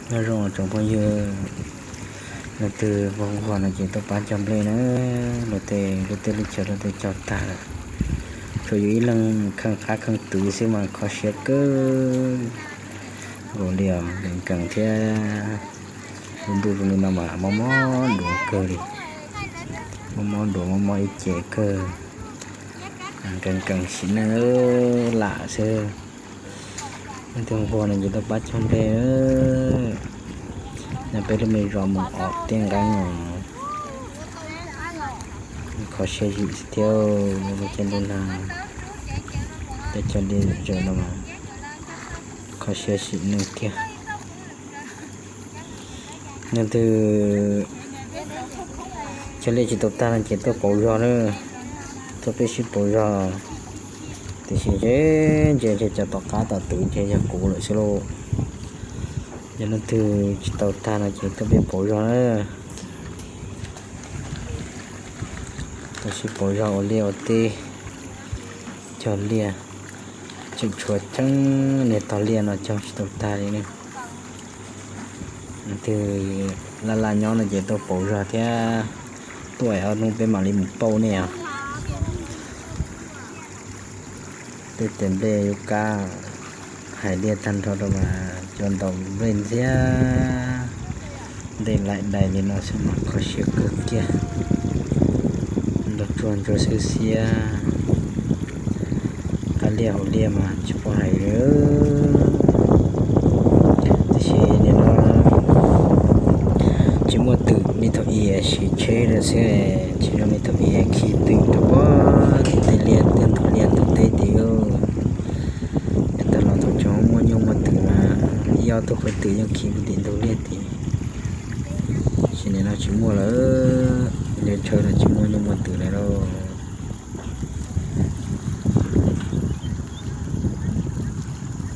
Nyob zoo tsoom phooj ywg, leej twg nquag nquag no ces tuaj pab cog nplej na. Luag tej, luag tej lub chaw luag tej cog tag lawm, tshuav yus ib leeg kheej qab kheej twv xwb mas kho siab kawg nkaus li os, nkees nkees thiab. Lub ntuj zoo li no mas mob mob duav kawg li, mob mob duav mob mob ib ce kawg, nkees nkees sim neej lam xwb. Leej twg nquag no ces tuaj pab cog nplej. Nyob peb lub me zos mus ob tiaj nqeeb os, kho siab zim thiab. Lub caij ntuj nag, tej cog nplej zom zaws no mas kho siab sim neej tiag. Leej twg cog nplej tsis tau tag no ces tuaj pauv zog na, tuaj peb sib pauv zog. Tiam sis ntse ntse ces cov tom qab tom twv ces yog kuv lawm xwb lauj. Yog leej twg tsis tau tag no ces tuaj peb pauv zog na, tuaj sib pauv zog ua liaj ua teb, cog liaj. Tseem tshuav coob niag tog liaj no cog tsis tau tag li ne. Leej twg laj laj nyob no ces tuaj pauv zog thiab, tuaj es ob hnub peb mam li mus pauj nej os. Tej tes nplej yuav kab, hais liaj tag nrho rau mas cua ntaus nplej ntxiag, ntej laim dais li no xwb mas kho siab kawg kiag. Nrog tsuag ntsuag xwb xiab, qab liaj hauv liaj mas tsis pom hais li. Tiam sis nim no tsis muaj twm, me thaum i siv tsheb lawm xwb, tsis zoo me thaum i khi twm rau puag tim tej liaj, tej ntug liaj ntug teb tid. Yav tag los thaum tseem muaj nyuj muaj twm mas ib ob tug qhov twm yeej khi puag tim ntug liaj tid. Tiam sis nim no tsis muaj lawm, nce tshaw no tsis muaj nyuj muaj twm lawm lauj.